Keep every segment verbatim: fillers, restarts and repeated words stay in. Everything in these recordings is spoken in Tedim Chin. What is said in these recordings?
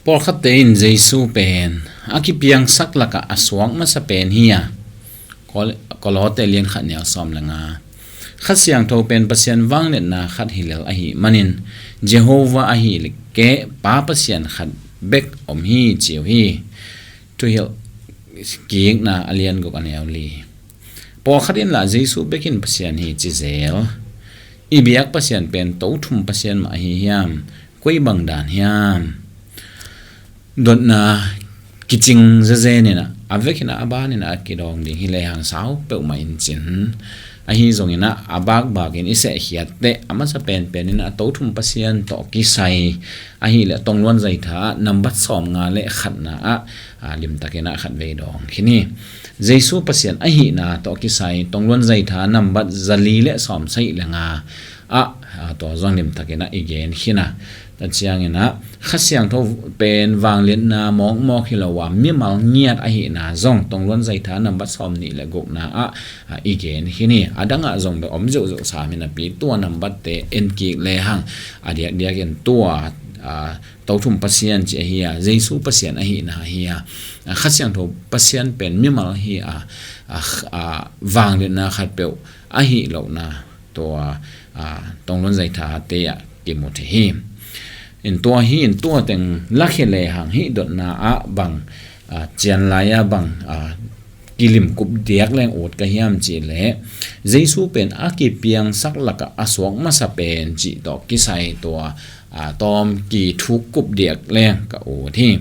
Pawlkhatte in Jesu pen a kipiangsak lakah a suak masa pen hi a, Kol-, Kolose lian khat neu sawm le nga. Kha Siangtho pen Pasian vangliatna khat hi lel ahih manin, Jehovah ahih keh Pa Pasian khat bek om hi ci uh hi. Thuhilh Kikna a lian guk a neu li. Pawlkhat in lah Jesu bekin Pasian hi ci zel. I biak Pasian pen to thum Pasian mah ahi hiam? Koi bang dan hiam? Dotna kicing zezen in ah, a vekin ah a ban in ah a kidawng ding hi lehang sau peuhmah in cin. Ahi zongin ah a bakbakin i sehkhiat teh a masa penpen in ah to thum Pasian tawh kisai ahih leh Tongluan Zaitha ah nambat sawm nga le khatna ah, a, limtakin ah khatvei dawng khin hi. Jesu Pasian ahihna tawh kisai Tongluan Zaitha nambat zali le sawm sagih le nga ah, a, tua zong limtakin ah i gen khin a. Tua ciangin ah Kha Siangtho pen vangliatna mawkmawk hi lo a, mimal ngiat ahihna zong Tongluan Zaitha nambat sawm nih le gukna ah, a, i gen khin hi. A dangah zong bek om zeuhzeuh sam hi napi, tua nambatte en kik lehang a diakdiakin tua, a, to thum Pasian ci ahi a, Jesu Pasian ahihna hi a, a, Kha Siangtho Pasian pen mimal hi a, a, a, vangliatna khat peuh ahih lohna tua, a, Tongluan Zaitha te ah kimu thei hi. In tua hi in tua teng lakhia lehang hih dotna ah bang, a, cianlai ah bang, a, kilimkup diak leng ut ka hiam cih leh, Jesu pen a kipiangsak lakah a suak masa pen cih tawh kisai tua, a, tawm kithukkup diak leng ka ut hi.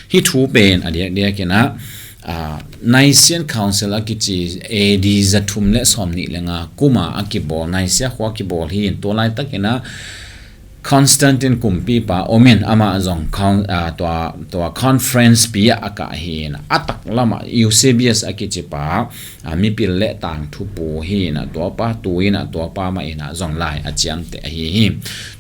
Hih thu pen a diakdiakin ah, a, Nicene Council a kici A D za thum le sawm nih le nga kuma a kibawl, Nicaea khua a kibawl hi in, tua laitakin ah Constantine kumpipa om in, amah zong con-, a, tua, tua conference pi ah a kah hi in, a taklamah Eusebius a kicipa, a, mipil le tangthu pu hi in ah, tuapa tu in ah, tuapa mah in ah zong lai a ciamteh ahi hi.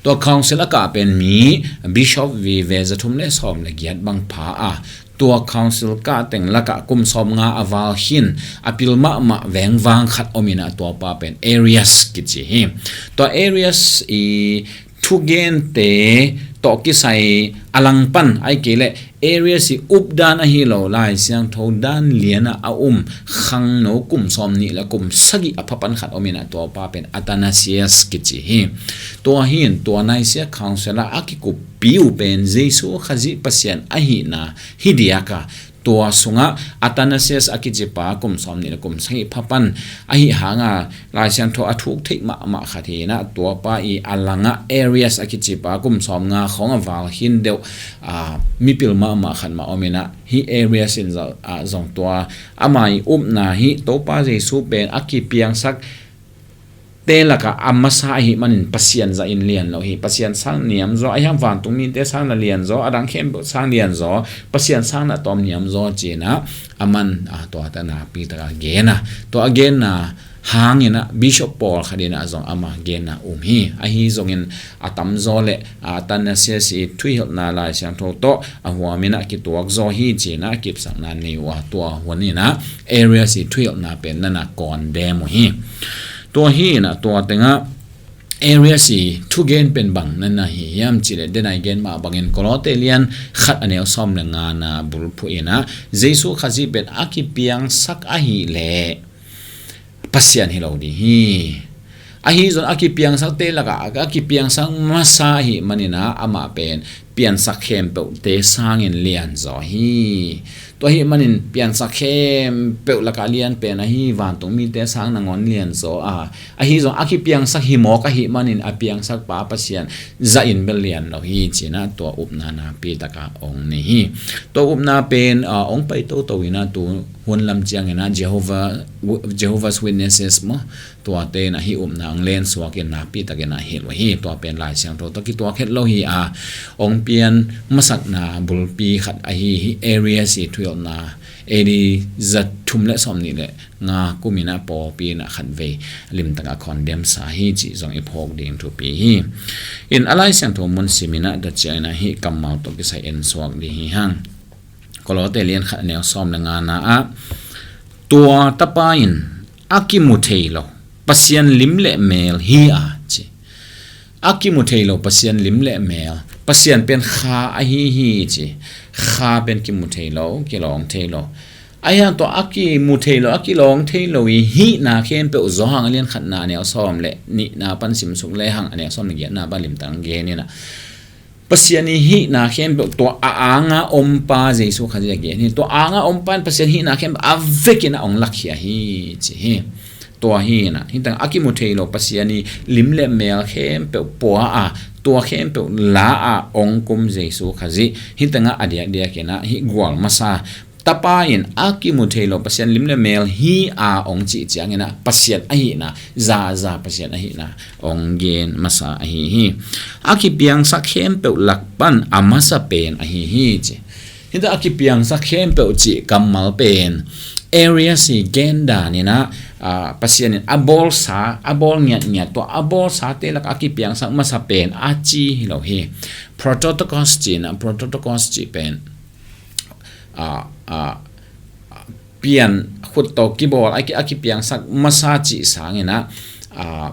Tua council a kah pen mi bishop vive za thum le sawm le giat bang pha a, tua council kah teng lakah kum sawm nga a val khin a pil mahmah vengvang khat om in ah, tuapa pen Arius kici hi. Tua Arius i thugente tawh kisai a langpan, ahih kei leh Arius i updan ahi lo, Lai Siangtho dan lianah a um khangno kum sawm nih le kum sagih a phapan khat om in ah, tuapa pen Athanasius kici hi. Tua hi in tua Nicaea Council ah a kikuppi uh pen Jesu Khazih Pasian ahihna hi diak a, tua sungah Athanasius a kicipa kum sawm nih le kum sagih phapan ahi hanga Lai Siangtho a thuk theih mahmah khat hi in ah, tuapa i a langah Arius a kicipa kum sawm nga khawng a val khin deuh, a, mipil mahmah khat mah om in ah, hih Arius in zong, a, zong tua ama i upna hih Topa Jesu pen a kipiangsak te lakah a masa ahih manin Pasian zahin lian lo hi. Pasian sang niamzaw, ahi hang vantung mite sang na lianzaw, a dang khempeuh sang lianzaw, Pasian sang na tawm niamzaw ci in ah, aman, a, tua tana pi taka gen a. Tua a genna hangin ah Bishop pawlkhat in ah zong ama genna um hi. Ahi zongin a tamzaw le, a, Athanasius i thuhilhna Lai Siangtho tawh a huam in ah kituak zaw hi ci in ah kipsakna nei uh a, tua hun in ah Arius i thuhilhna pen nana condemn uh hi. Tua hi in ah tua tengah Arius i thugen pen bang nana hi hiam cih leh, den a i gen mah bangin Kolose lian khat a neu sawm le ngana bulphuh in ah Jesu Khazih pen a kipiangsak ahih leh Pasian hi lo ding hi. Ahi zong a kipiangsak te lakah a kipiangsak masa ahih manin ah amah pen piansak khempeuhte sangin lianzaw hi. Tua ahih manin piansak khempeuh lakah lian pen ahi, vantung mite sang nangawn lianzaw a, ahi zong a kipiangsak hi mawk ahih manin a piangsak pa Pasian zahin bel lian lo hi ci in ah tua upna napi taka hong nei hi. Tua upna pen, a, hong pai toto in ah tu hun lam ciangin ah Jehovah, Jehovah's Witnesses maw, tuate in ah hih upna hong lensuak in napi takin ah hilh uh hi. Tua pen Lai Siangtho tawh kituak het lo hi a, hong pian masakna bulpi khat ahi hih Arius i thuhilhna A D za thum le sawm nih le nga kum in ah pawlpi in ah khatvei limtak a condemn sa hi cih zong i phawk ding thupi hi. In a Lai Siangtho mun sim in ah tua ciang in ah hih kammal tawh kisai ensuak ding hi hang. Kolose lian khat a neu sawm le ngana ah, tua tapa in a kimu thei lo Pasian lim le mel hi a ci. A kimu thei lo Pasian lim le mel, Pasian pen Kha ahi hi ci. Kha pen kimu thei lo, kilawng thei lo. Ahi hang tua a kimu thei lo, a kilawng thei lo i hihna khempeuh Johan a lian khatna a neu sawm le nihna pan simsuk le hang a neu sawm le giatna pan limtang gen inah Pasian i hihna khempeuh tua a anga ompa Jesu Khazih a gen hi. Tua a anga ompa in Pasian hihna khempeuh a vekin a ong lakkhia hi ci hi. Tua hi inah hitang a kimu thei lo Pasian i lim le mel khempeuh pua a, tua khempeuh la a ong kum Jesu Khazih hitangah a diakdiak inah hih gual masa Tapa in a kimu thei lo Pasian lim le mel hi a ong cih ciang inah Pasian ahihna, zaza Pasian ahihna ong gen masa ahi hi. A kipiangsak khempeuh lak pan a masa pen ahi hi ci. Hita a kipiangsak khempeuh cih kammal pen Arius i gen dan inah, ah, Pasian in a bawlsa, a bawl ngiatngiat tua a bawlsate lak a kipiangsak masa pen a ci hi lo hi. Prototokos ci inah, prototokos cih pen a, a, a, pian khut tawh kibawl a ki, a kipiangsak masa cih sanginah, a,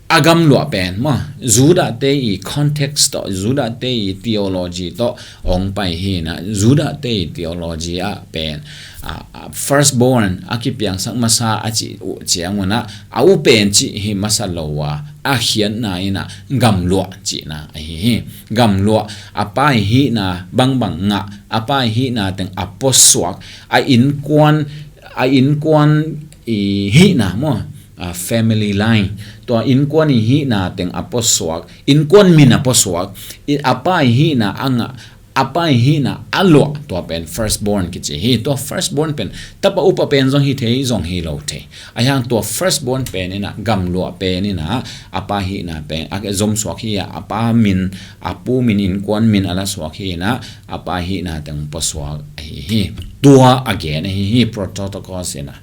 a gamluah pen maw, Judah te i context tawh, Judah te i theology tawh ong pai hi inah, Judah te i theology ah pen, a, a, firstborn a kipiangsak masa a cih uh ciangunah a u pen cih hi masa lo a, a khiatna inah gamluah cihna ahi hi. Gamluah, a pa i hihna bangbang ngah, a pa i hihna teng a puasuak, a innkuan, a innkuan i hihna maw, a family line, tua innkuan i hihna teng a puasuak, innkuan min a puasuak, i, a pa i hihna a ngah, a pa i hihna a luah, tua pen firstborn kici hi. Tua firstborn pen tapa upa pen zong hi thei, zong hi lo thei. Ahi hang tua firstborn pen inah, gamluah pen inah a pa hihna pen a zomsuak hi a, a pa min, a pu min, innkuan min a lasuak hi inah a pa hihna teng puasuak ahi hi. Tua a gen ahi hi, prototokos inah.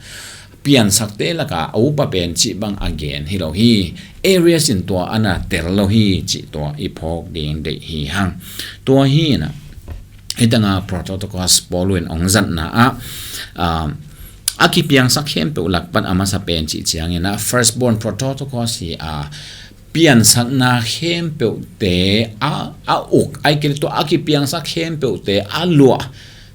Piansakte laka a upa pen cih bang a gen hi lo hi. Arius in tua a na tel lo hi cih tua i phawk ding deih hi hang. Tua hi inah hitanga prototokos Paul in ong zatna ah, ah, a kipiangsak khempeuh lak pan a masa pen cih cianginah firstborn prototokos hi a, piansakna khempeuhte a, a uk, ai kei le tua a kipiangsak khempeuhte a luah.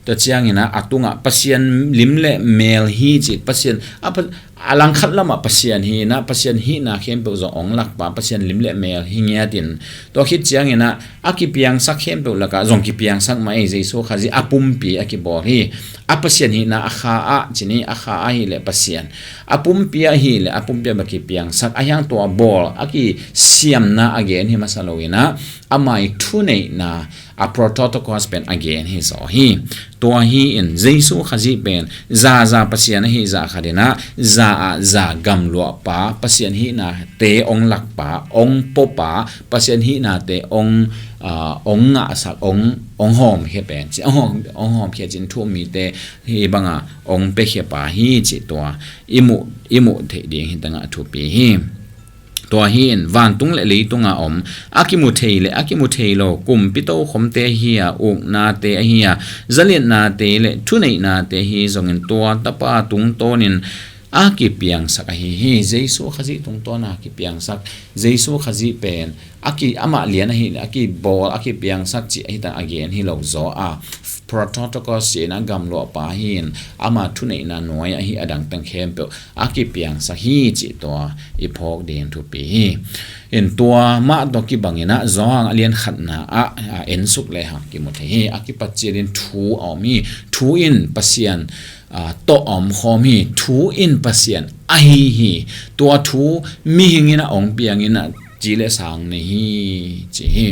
Tua cianginah a tungah Pasian lim le mel hi ci, Pasian a, a langkhat lamah Pasian hi inah, Pasian hihna khempeuh zong ong lakpa, Pasian lim le mel hi ngiatin. Tua khit cianginah a kipiangsak khempeuh lakah zong kipiangsak mah ei, Jesu Khazih a pumpi a kibawl hi. A Pasian hihna a Kha ah cini, a Kha ahih le Pasian, a pumpi ahih le a pumpi ah bang kipiangsak, ahi hang tua bawl a kisiamna a gen hi masa lo inah, ama i thuneihna a prototokos pen a gen hi zaw hi. Tua hi in Jesu Khazih pen zaza Pasian ahi zah khat inah, za ah za gamluahpa, Pasian hihnate ong lakpa, ong puapa, Pasian hihnate ong, ah, ong ngahsak, ong, ong hawmkhia pen ci, ong hawm, ong hawmkhia cin thu mite hi banga ong piakhiapa hi cih tua i muh, i muh theih ding hitangah thupi hi. Tua hi in vantung le leitunga om, a kimu thei le a kimu thei lo, kumpi tokhomte ahi a, uknate ahi a, zaliatnate le thuneihnate hi zongin tua Tapa tungtawnin a kipiangsak ahi hi. Jesu Khazih tungtawna kipiangsak, Jesu Khazih pen a ki, amah lian ahi le a kibawl, a kipiangsak cih ahi ta a gen hi lo zaw a, prototokos cihna gamluahpa hi in ama thuneihna nuai ahi a dangteng khempeuh a kipiangsak hi cih tua i phawk ding thupi hi. In tua mah tawh kibanginah Johan a lian khatna ah, ah, ensuk le hang kimu thei hi. A kipat ciatin Thu a om hi. Thu in Pasian, ah, tawh a omkhawm hi. Thu in Pasian ahi hi. Tua Thu mihing inah ong pianginah ci le sang nei hi ci hi.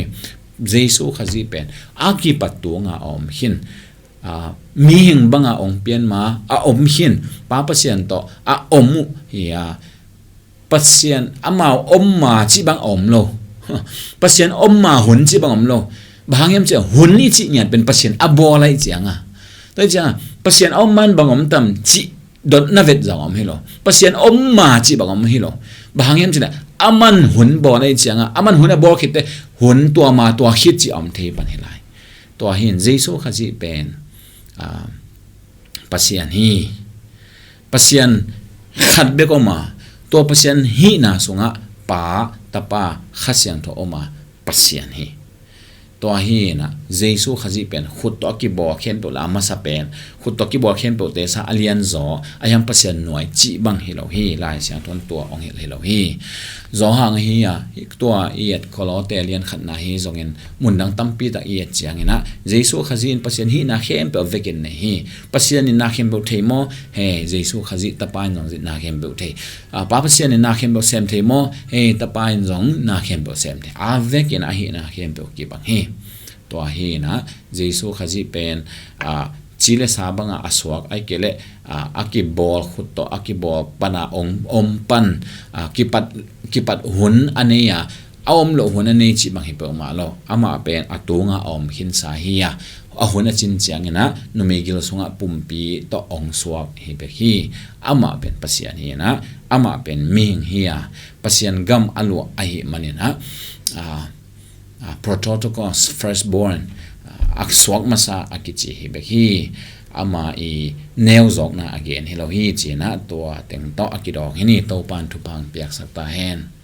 Jesu Khazih pen a kipat tunga a om khin, ah, mihing banga ong pian ma a om khin, Pa Pasian tawh a om uh hi a, Pasian amau om ma cih bang a om lo. Pasian om ma hun cih bang a om lo. Bang hang hiam cih a hun i cih ngiat pen Pasian a bawl a i cianga. Tua i cianga Pasian a om man bang om tam cih dotna vet zong om hi lo. Pasian om ma cih bang om hi lo. Bang hang hiam cih le aman hun bawl a i cianga, aman hun a bawl khitte hun tua ma tua khit cih a om thei pan hi lai. Tua hi in Jesu Khazih pen, ah, Pasian hi. Pasian khat bek om a, tua Pasian hihna sungah Pa, Tapa, Kha Siangtho om a, Pasian hi. Tua hi inah Jesu Khazih pen khut tawh a kibawl khempeuh la a masa pen, khut tawh a kibawl khempeuhte sang a lianzaw a hiang Pasian nuai cih bang hi lo hi. Lai Siangtho in tua hong hilh hi lo hi. Johan ahi a, tua i et Kolose lian khatna hi zongin mundang tampi tak i et ciang inah Jesu Khazih in Pasian hihna khempeuh a vekin nei hi. Pasian in na khempeuh thei maw? He, Jesu Khazih Tapa in zong na khempeuh thei. A, Pa Pasian in na khempeuh sem thei maw? He, Tapa in zong na khempeuh sem thei. A vekin a hihna khempeuh kibang hi. Tua hi inah Jesu Khazih pen, a, ci le sa banga a suak, ahih kei leh, a, a kibawl khut tawh a kibawl pana ong om pan, a, kipat, kipat hun a nei a, a om loh hun a nei cih bang hi peuhmah lo. Amah pen a tunga a om khinsa hi a, a hun a cin ciang inah numei gil sungah pumpi tawh ong suak hi bek hi. Amah pen Pasian hi inah, amah pen mihing hi a, Pasian gam a luah ahih man inah, a, a, Prototokos, firstborn, a, a suak masa a kici hi bek hi. Ama i neuzawkna a gen hi lo hi ci inah tua teng tawh a kidawng hi ni. Topa in thupha hong piaksak ta hen.